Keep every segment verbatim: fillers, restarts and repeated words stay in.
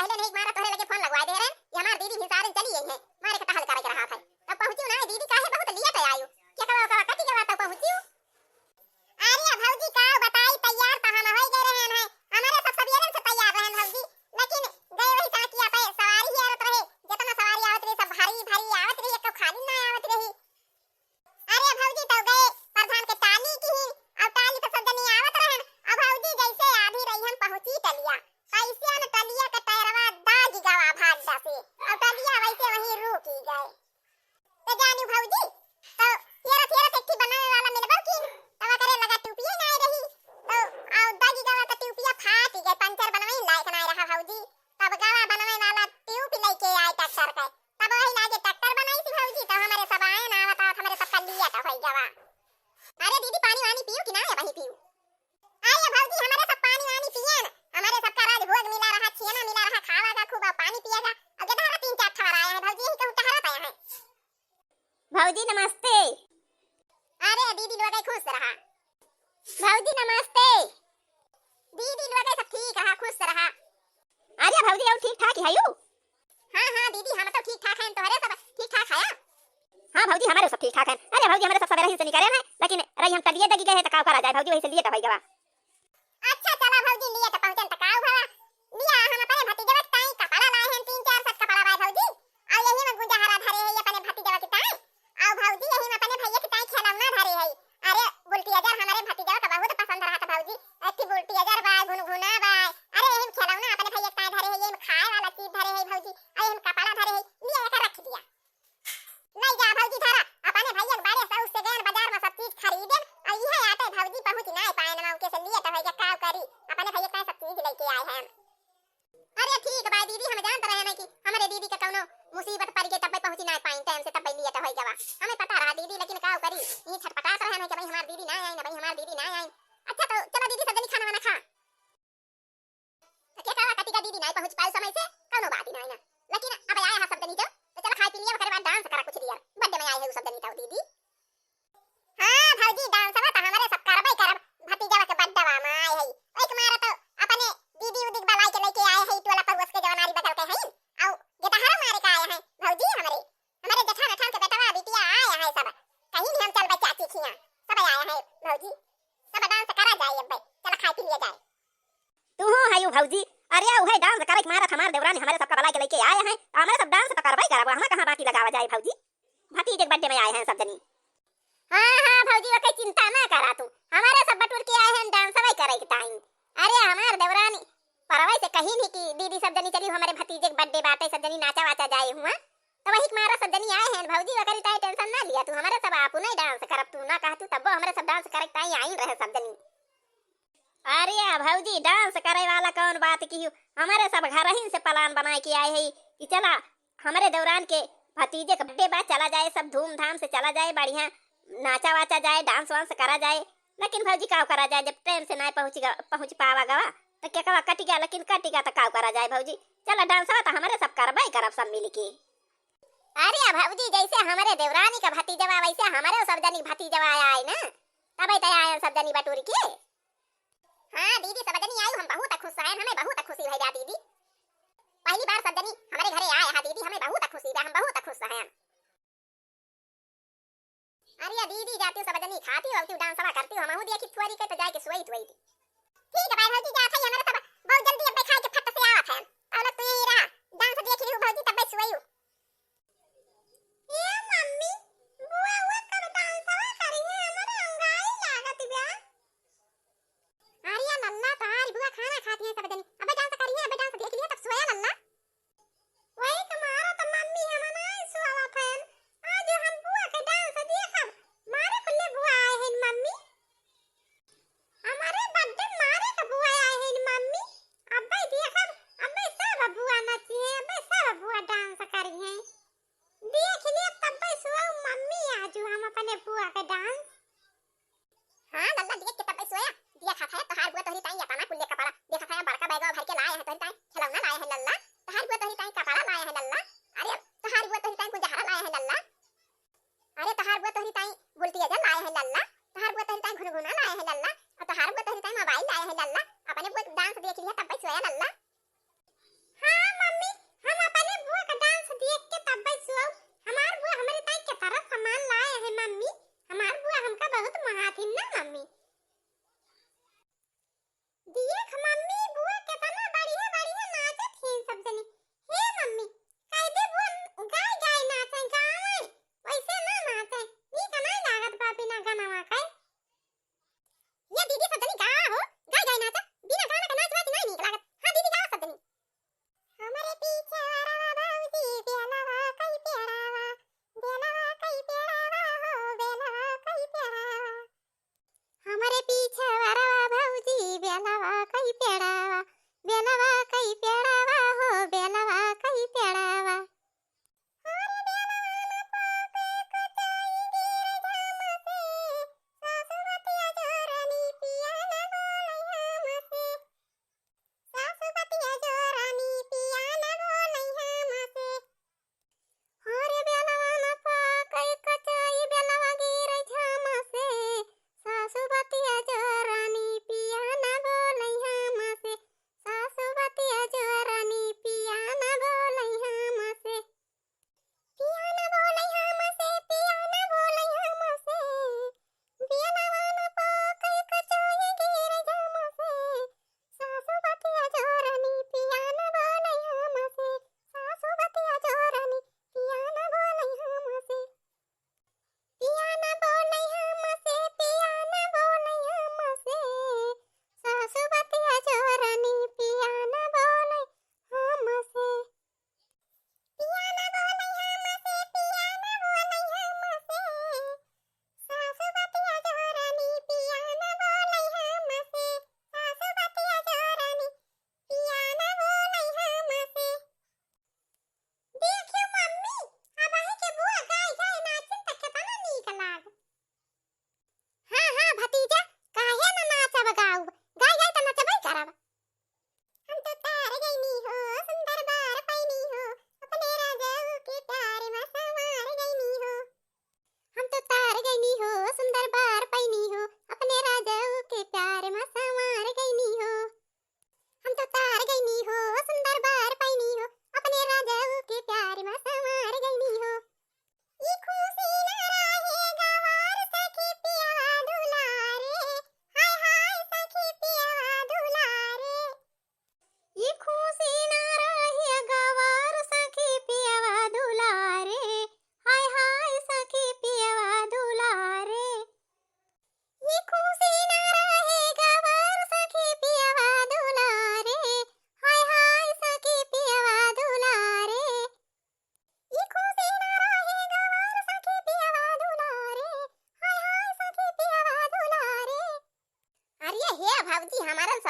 पहिले नहीं मारा तोहरे लगे फोन लगवाए दे रहे, ये हमार दीदी भिनसारे चली गई है, मारे के टहल करे के रहा था, तब पहुँची ना दीदी, काहे बहुत लेट आयु, केकवा ओकवा कटी गवा तब पहुँची। अरे भौजी का बताई, तैयार तो हम होई गए रहन है, हमारे सब सबेरन से तैयार रहन भौजी, लेकिन गए वही साकिया पे सवारी ही आवत रहे, जितना सवारी आवत रहे सब भारी भारी आवत रहे, एक खाली ना आवत रही। अरे भौजी तो गए प्रधान के टाली की ही, और टाली पे सब जनी आवत रहन, और भौजी जैसे आधी रही हम पहुँची टलिया, कैसे न टलिया का टैरवा दागी गवा भाग से, और टलिया वैसे वहीं रुकी गए। तो जानू भौजी, तो हेरत हेरत एक ठे बनावे वाला मिलबो की, तब करे लगा ट्यूबिये नाय रही, तो आओ दागी गवा तो ट्यूबिया फाटी गए, पंचर बनवाई लायक नाय रहा भौजी। तब गवा बनवावे वाला ट्यूब लेके आए ट्रैक्टर पे, तब वही लागे ट्रैक्टर बनाई थी भौजी, तो हमारे सब आए ना आवत आवत हमारे सब कर लिया तो होई गवा। अरे दीदी, पानी वानी पीऊ कि ना, वही पीऊ? अरे भौजी, हमारे सब पानी वानी पियन, हमारे सबका राजभोग मिला रहा, छेना मिला रहा, खावा का खूब, और पानी पिया का, और गेदहरा तीन चार ठवार आया है भौजी, यही कहूँ टहरत आया है। भौजी नमस्ते। अरे दीदी लोग खुश रहा। भौजी नमस्ते। दीदी लोग सब ठीक रहा, खुश रहा। अरे भौजी, और ठीक ठाक ही हयू? हाँ, हाँ दीदी, हम तो ठीक ठाक हैं, तोहरे सब ठीक ठाक हया? हाँ भौजी, हमारे सब ठीक ठाक हैं। अरे भौजी, हमारे सब सवेरे ही से निकले हैं, लेकिन रही हम टलिए दगी गए हैं, तो का करा जाए भौजी, वही से लेट होई गवा। अच्छा चला भौजी, लेट पहुँचन तो का भवा, लिया हम अपने भतीजवा के ताई कपड़ा लाए हैं, तीन चार set कपड़ा बाय भौजी, और यही में गुंजा हरा धरे है ये अपने भतीजवा के ताई, और भौजी यही में अपने भैया के ताई खिलौना धरे है। अरे बुलटी अजर, हमारे भतीजवा का बहुत पसंद रहा था भौजी, एक ठे बुलटी अजर बाय, घुनघुना बाय, अरे यही में खिलौना अपने भैया के ताई धरे है, यही में खाए वाला चीज धरे है भौजी, और यही में कपड़ा धरे है, लिया एकर रख दिया। लई जा भौजी धरा, अपने भैया के बड़े सऊक से गयन बाजार में सब चीज खरीदे, और इहे आटे भौजी पहुँच नाय पाए न मौके से, लेट होई गवा, का करी, अपने भैया के ताई सब चीज लेके आए हैं। अरे ठीक बा दीदी, हम जानत रहे ना कि हमारे दीदी के कौनो मुसीबत पड़ गई, तब्बे पहुँची नाय पाइन टाइम से, तब्बे लेट होई गवा। हमें पता रहा दीदी, लेकिन का करी, ये छटपटात रहे ना कि भाई हमार दीदी ना आई ना, भाई हमार दीदी ना आई। अच्छा तो चलो दीदी, सब जनी खाना वाना खा। तो के कहा कटिका दीदी नाय पहुँच पाए समय से, कौनो बात ही नाय ना। लेकिन अब आया है सब जनी तो, तो चला खाए पी लिया, ओकरे बाद dance करा कुछ देर, birthday में आए है उ सब जनी तो दीदी। हाँ भौजी, dance बा तो हमारे सब करबे करब, भतीजवा के birthday में आए है। एक मारा तो अपने दीदी उदी के बुलाई के लेके आए है, टोला पड़ोस के जवनारी बगल के हैं, और गेदहरा मारे का आए हैं भौजी, हमारे, हमारे जेठान अठान के बेटवा बिटिया आए हैं सब, कहीं भी हम चलबे चाची खिया, सब आए हैं भौजी, सब dance करा जाए, अब चला खाए पी लिया जाए। तू हो हयू भौजी। अरे उहे dance करे के मारत हमार देवरानी हमरे सबका बुलाए के लेके आए हैं, तो हमरे सब dance तो करबे करब, हमें कहाँ बाकी लगावा जाए भौजी, भतीजे के birthday में आए हैं सब जनी। हाँ हाँ भौजी, ओके चिंता ना करा तू, हमारे सब बटुर के आए हैं dance वही करे के ताई। अरे हमार देवरानी परवे से कही नहीं कि दीदी सब जनी चली, हमारे भतीजे के birthday बाटे, सब जनी नाचा वाचा जाए हुआ, तो वही के मारा सब जनी आए हैं भौजी, ओकरी ताई tension ना लिया तू, हमारे सब आपू नहीं dance करब, तू ना कहा तू तब्बो हमरे सब dance करे के ताई आई रहे सब जनी। अरे भौजी, dance करे वाला कौन बात की हो? हमारे सब घरहिन से plan बनाए के आए है कि चला हमरे देवरान के भतीजे के birthday बा, चला जाए सब धूमधाम से, चला जाए बढ़िया नाचा वाचा जाए, dance वांस करा जाए। लेकिन भौजी का करा जाए, जब time से ना पहुँच ग-, पहुँच पावा गवा तो केकवा कटि गया, लेकिन कटि गया तो का करा जाए भौजी, चला dance वा तो हमारे सब करबे करब सब मिल के। अरे भौजी, जैसे हमरे देवरानी का भतीजवा वैसे हमरे सब जनी भतीजवा आए ना, तबे तो आए सब जनी बटुर के। हाँ दीदी, सब जनी आयु, हम बहुत खुश हैं, हमें बहुत खुशी भई बा दीदी। पहली बार सब जनी हमरे घरे आए हा दीदी, हमें बहुत खुशी बा, हम बहुत खुश हैं। अरे दीदी, जाती हूँ सब जनी खाती हो, आवती हूँ dance वा करती हूँ, हम आहू देखी थोड़ी के तो जाए के सोई थोई। ठीक है भाई भौजी, जात है, हमारे सब बहुत जल्दी अब खाए के फट से आवत है, और तू यही रहा, dance देख ली भौजी, तब सोई। ए मम्मी, बुआ, बुआ कब dance वा करी है, हमारे अंगाई लागत बा। अरे लल्ला, तोहार बुआ खाना खाती है सब जनी। अबे dance करी है, अबे dance देख लिया तब सोया लल्ला। वही तुम्हारा तो मम्मी हम नहीं सोवत हन। आज हम बुआ के dance देखब। मारे कुल्ले बुआ आए हैं मम्मी। हमारे birthday मारे के बुआ आए हैं मम्मी। अबे देखब, अबे सब बुआ नची है, अबे सब बुआ dance करी है। देख लिया तब्बे सोया मम्मी, आजू हम अपने बुआ के dance। हाँ लल्ला, देख के तब्बे सोया, देखा था तोहार बुआ तोहरी ताई अपना कुल्ले कपड़ा, देखा था बड़का बैगवा भर के लाए हैं तोहरी ताई, खिलौना लाए हैं लल्ला, तोहार बुआ तोहरी ताई कपड़ा लाए हैं लल्ला, अरे तोहार बुआ तोहरी ताई कुंजहरा लाए हैं लल्ला, अरे तोहार बुआ तोहरी ताई बुलटी अजर लाए हैं लल्ला, तोहार बुआ तोहरी ताई घुनघुना लाए हैं लल्ला, और तोहार बुआ तोहरी ताई mobile लाए हैं लल्ला, अपने बुआ dance देख लिया तब्बे सोया लल्ला। हाँ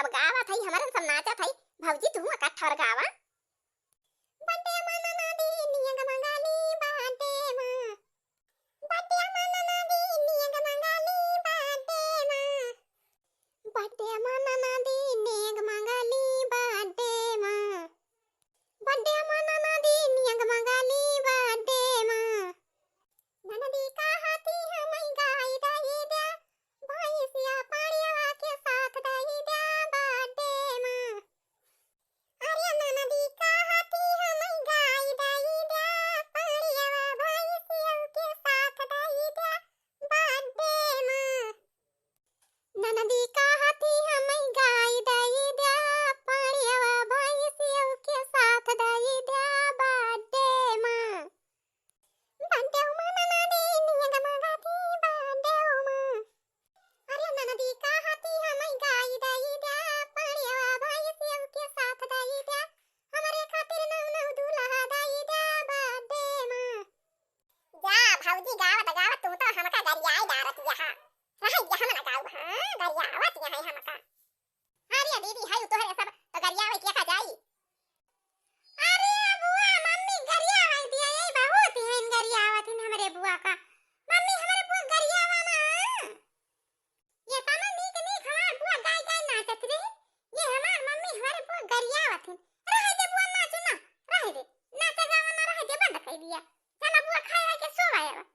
सब गावत हई, हमरे सब नाचत हई। भौजी, तू एक ठोर गावा। बड्डे मा ननदी नियग मंगाली बड्डे मा। बड्डे मा ननदी नियग मंगाली बड्डे मा। बड्डे मा ननदी नियग मंगाली बड्डे मा। बड्डे मा ननदी नियग मंगाली बड्डे मा। ननदी कहती हमई गाई दई द्या, भैंसिया पड़िया के साथ दई द्या बड्डे मा। अरे ननदी कहती हमई गाई दई द्या, पड़िया भैंसिया के साथ दई द्या बड्डे मा। ननदी कहती हमई गाई दई द्या, पड़िया भैंसिया के साथ दई द्या बड्डे मा। बड्डे मा ननदी नियग मंगाती बड्डे मा। अरे ननदी कहती हमई गाई दई द्या, पड़िया भैंसिया के साथ दई द्या, हमरे खातिर नौ नौ दूल्हा दई द्या बड्डे मा। जा भौजी, गावत गावत तू तो हमका गरियाई डारत यहाँ। रह जा, हम ना गाउब, हाँ, गरियावत यहाँ हमका। अरे दीदी, है तोहरे सब तो गरियावे के का जाई? अरे बुआ, मम्मी गरियावे दिया, ये बहुत ही हइन गरियावत हइन हमरे बुआ का। मम्मी, हमरे बुआ गरियावा ना। ये तना नीक नीक हमार बुआ गाय गाय नाचत रही। ये हमार मम्मी हमरे बुआ गरियावत हइन। रहे दे बुआ, नाचो ना, रहे दे। नाचे गावा ना, रहे दे, बंद कर दिया। चला बुआ, खाए आए के सोवा अब।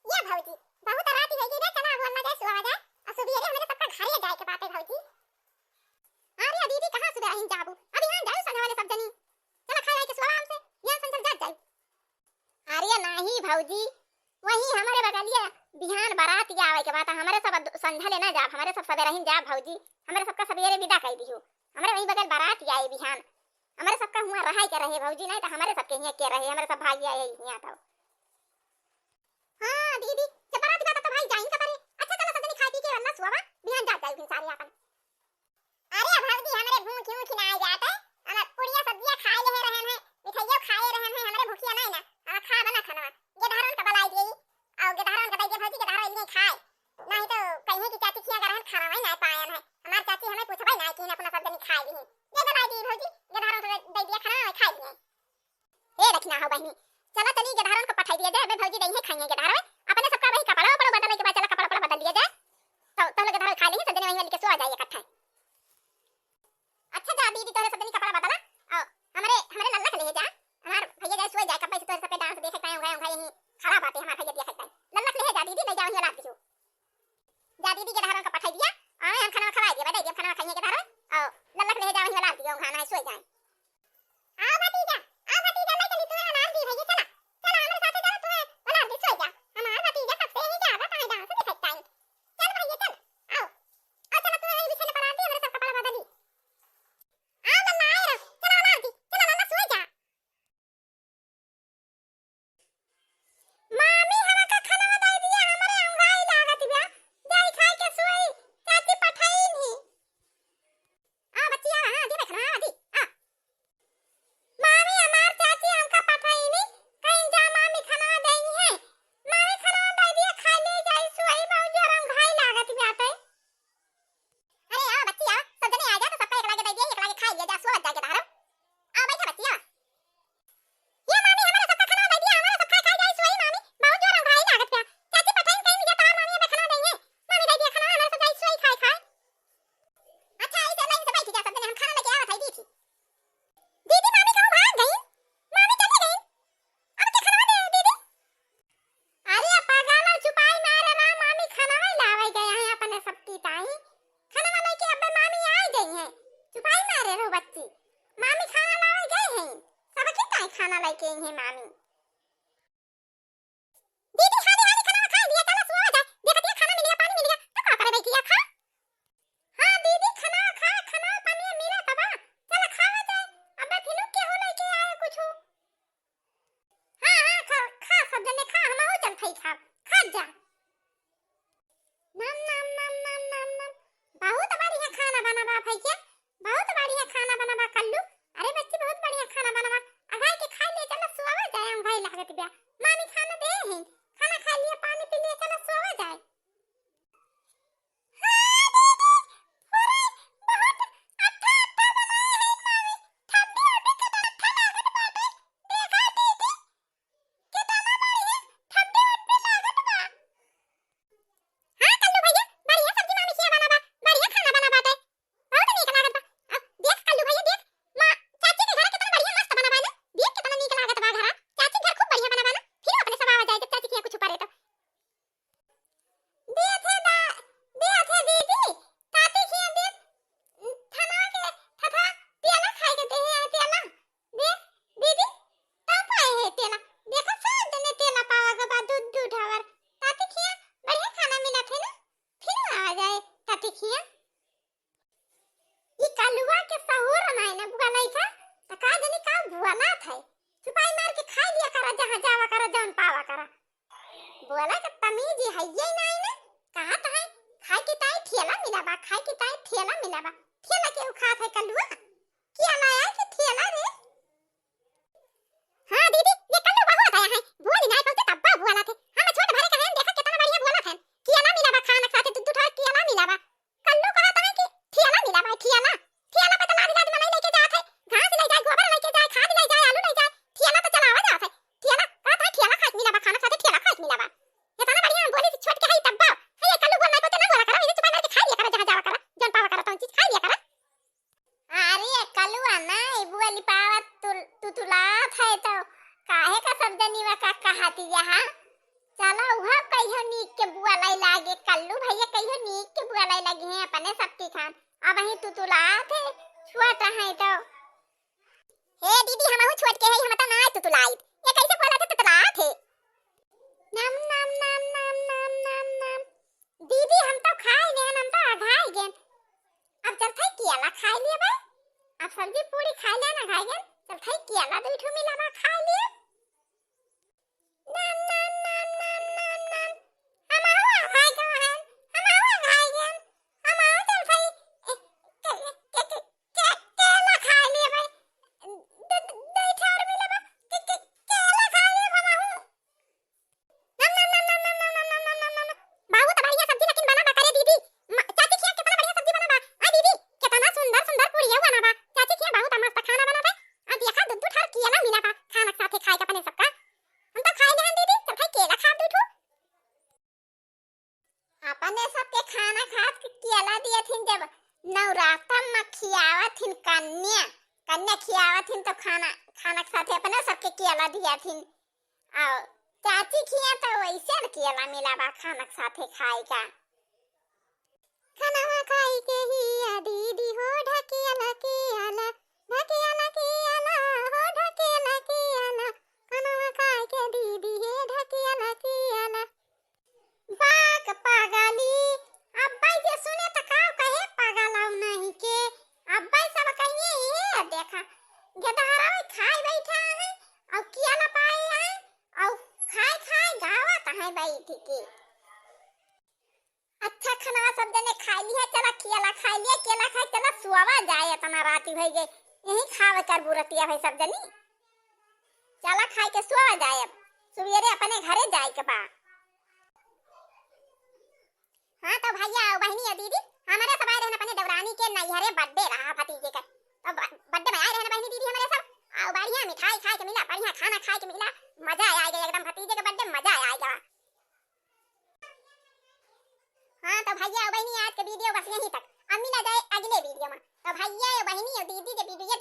ये भौजी, बहुत रात होइ गई रे, चला अब अल्लाह जाए सुबह जाए, और सुबह रे हमरे सबका घरे जाए के बाटे भौजी। अरे दीदी, कहाँ सुबह रहिन जाबू, अभी यहाँ जाओ संझा वाले सब जनी, चला खाए आए के सुबह हमसे, यहाँ संझा जात जाई। अरे नाही भौजी, वही हमरे बगलिया बिहान बारात आवे के बात, हमरे सब दु-, संझा ले ना जाब, हमरे सब सबेरहिन जाब भौजी, हमरे सबका सबेरे विदा कर दिहु। हमरे वही बगल बारात आई बिहान, हमरे सबका हुआं रहे के रहे भौजी, नहीं तो हमरे सबके हियां के रहे, हमरे सब भाई आए हियां तो। हाँ दीदी, जब बारात बात तो भाई जाइन का परे। अच्छा चलो सब जनी खाए पी के वरना सुआवा, बिहान जात जाई फिर सारे आपन। अरे भौजी, हमरे भूख ऊख ना जात है, हम पुड़िया सब्जिया खाए लेहे रहन है, मिठाइयो खाए रहन है, हमरे भूखिया नहीं ना, हम खा बना खाना। गेदहरन का बलाई दिए, और गेदहरन का दइए भौजी, गेदहरन इन्हें खाए, नहीं तो कहीं की चाची खिया रहन खाना वही ना पायन है, हमार चाची हमें पूछबे ना कि अपना सब जनी खाए ली। ये बलाई दी भौजी, गेदहरन का दे दिया खाना, वही खाए लिए। ए दखिना हो बहिनी, चला तनी गेदहरन का पठाई दिया जाए, अबे भौजी दइहे खाइए गेदहरवे, अपने सबका वही कपड़ा उपड़ा बदले के बाद चला कपड़ा उपड़ा बदल लिया जाए, तो तब लोग गेदहरवे खा लेंगे, सब जने वहीं वाली के सो आ जाइए इकट्ठा। अच्छा जा दीदी, तोहरे सब जनी कपड़ा बदला, और हमरे, हमरे लल्ला के ले जा, हमार भैया जाए सोए जाए, कब से तोहरे सब पे डांस देखे ताई, उंघाई, उंघाई यहीं खड़ा बाटे, हमार भैया देखत ताई, लल्ला के ले जा दीदी, ले जा वहीं लाग दियो। जा दीदी, गेदहरन का पठाई दिया, आए हम खाना खवाई दिया, बताई दिया खाना खाइए गेदहरवे, और लल्ला के ले जा वहीं लाग दियो, उंघाना है, सोए जाए। आओ भतीजा, आओ भतीजा, ले चली तुम्हें अनार दी भैया, चला, चला हमारे साथ चला, तुम्हें अनार दी, सोई जा, हमार भतीजा सबसे ही ज्यादा ताई डांस दिखाई ताई, चल भैया चल, आओ, आओ चला तुम्हें वही बिछे पड़ा दी, हमारे सब कपड़ा बदली, आओ लल्ला आए रहो, चला अनार दी, चला लल्ला सोई जा। मामी, हमार के हैं मामी। दीदी, हाली हाली खाना खा लिया, चला सुआ जाए। देखत है खाना मिल गया, पानी मिल गया, तो का करे बैठिया खा। हाँ दीदी, खाना खा, खाना पानी मिला तबा, चला खावा जाए। अब फिर के हो लेके आए कुछ। हाँ हाँ, खा खा, सब जने खा, हम हो चल खाई खा, खा जा। नम नम नम नम नम नम। बहुत बढ़िया खाना बना बा भैया, बहुत बढ़िया खाना बना बा कल्लू। अरे बच्ची, बहुत बढ़िया खाना बना बा। अघाई के खा लिए, चलो सोवा जाए, हम भाई लागत बा। मामी खाना दे हैं, खाना खा लिए, पानी पी लिए, चलो सोवा जाए। हाँ दीदी, पूरा बहुत अच्छा अच्छा बनाए हैं मामी, ठंडी उंडी के अच्छा लागत बाटे। देखा दीदी, कितना बढ़िया ठंडी उंडी लागत बा। हाँ कल्लू भैया, बढ़िया सब्जी मामी खिया बना बा, बढ़िया खाना बना बाटे, बहुत नीक लागत बा। अब देख कल्लू भैया, देख माँ, चाची के घर कितना बढ़िया मस्त बना बा ना, देख कितना नीक लागत बा घरा। चाची घर खूब बढ़िया बना बा ना, फिर अपने सब आवा जाए जब चाची खिया कुछ परे तो। दिया थे दा, दिया थे दीदी, चाची खिया दे, थनवा के थथा पियाला खाए के दे है पियाला। देख दीदी, तब पाए है तेला। देखो सब जने तेला पावा के बाद दूध दूध हवर। ताती खिया बढ़िया खाना मिला थे ना, फिर आ जाए ताती खिया। ई कलुआ के सहूर नाई ना बुआ लइका, त का जनी का बुआ लात है। चुपाई मार के खाई लिया करा, जहाँ जावा करा, जौन पावा करा। बोला के तमीज ही है ये नाई ना, कहा तो है, खाए के ताई ठेला मिला बा, खाए के ताई ठेला मिला बा। ठेला के उखात है कलुआ, क्या लाया कि ठेला रे? हाँ दीदी, ये कल्लू बहुत आया है, बोली नाई बहुते तब्बा बोला थे। हम छोट भरे कहें, देखा कितना बढ़िया बोला थे। ठेला मिला बा, खाना खाते दू दू ठा ठेला मिला बा। कल्लू कहा था कि ठेला मिला बा, ठेला। ठेला पे तो लादी लादी मनई लेके जात है, घास ले जाए, गोबर लेके जाए, खाद ले जाए, आलू ले जाए। ठेला तो चलावा जात है। ठेला कहा था, ठेला खाए मिला बा, खाना खाते ठेला खाए मिला बा। इतना बढ़िया हम बोली छोट के है तब्बा। है ये कल्लू बोल नाई बहुते ना बोला करा, इधर चुपाई मार के खा लिया करा, जहाँ जावा करा, जौन पावा करा, तौन चीज खा लिया करा। अरे कलुआ ना, ई बुआ लिपावत तुल-, तुतुलात है तो काहे का सब जनी वा का कहती यहाँ? चलो उहा कहियो नीक के बुआ लाई लागे, कल्लू भैया कहियो नीक के बुआ लाई लगी हैं अपने सबकी खान। अब ही तुतुलात है, छोट है तो। हे दीदी, हमहू छोट के है, हम तो ना तुतुलाइत। ये कैसे बोला थे तुतुलात है? नम नम नम नम नम नम नम। दीदी, हम तो खाए गए, हम तो अघाई गए। अब चल थाई केला खाए लिए बा। अब सब्जी पूरी खाए ले ना खाए गए। चल थाई केला दू ठो मिला बा खाए लिए। नम नम नम नम नम नम। हम आऊ अघाई गए हैं। हम आऊ अघाई गए। हम आऊ चल थाई, ए, के, के, के, के, केला खाए लिए बा। दू, दू, दू ठो और मिला बा। के, के, केला खाए लिए बा हम आऊ। नम, नम, नम, नम। बहुत बढ़िया सब्जी लेकिन बना बा करे दीदी। म-, चाची खिया कितना बढ़िया सब्जी बना बा। आ दीदी, कितना सुंदर, सुंदर पुड़िया बना बा। चाची खिया बहुत मस्त खाना बना बा। आ देखा, दू, दू ठर केला मिला बा। खाना के साथे खाए के अपने सबका। हम तो खाए लेहन दीदी, चल खाए केला खा दू ठो। अपने सबके खाना खात के केला दिए थिन, जब नवरात्र में खियावत थिन कन्या, कन्या खियावत थिन तो खाना, खाना के साथे अपने सबके केला दिए थिन। और चाची खिया तो वैसे न केला मिला बा खाना के साथे खाए का। खनवा खाई के ही आ दीदी हो ढकेला के आला, ढकेला के आला हो ढकेला के आला, खनवा खाई के दीदी हे ढकेला के आला। बाक पागली, अब्बाई जे सुने त का कहे पागल आऊ नहीं के। अब्बाई सब कहिए ये देखा, गेदहरा में खाए बैठा है, और केला पाए है, और खाए खाए गावत है बैठ के। अच्छा खाना सब जने खाए लिया, चला केला खाए लिया, केला खाए चला सुआवा जाए, इतना राती भई गई, यही खावे कर बुरतिया भाई सब जनी। चला खाए के सोवा जाए, अब सुबेरे अपने घरे जाए के बा। हाँ तो भैया और बहनी और दीदी, हमारे सब आए रहन अपने देवरानी के नैहरे, birthday रहा भतीजे का। तो ब-, birthday में आए रहन बहनी दीदी हमारे सब, और बढ़िया मिठाई खाए के मिला, बढ़िया खाना खाए के मिला, मजा आ गया एकदम, भतीजे के birthday में मजा आ गया। हाँ तो भैया और बहनी, आज के video बस यहीं तक, अब मिला जाए अगले video में। तो भैया और बहनी और दीदी के video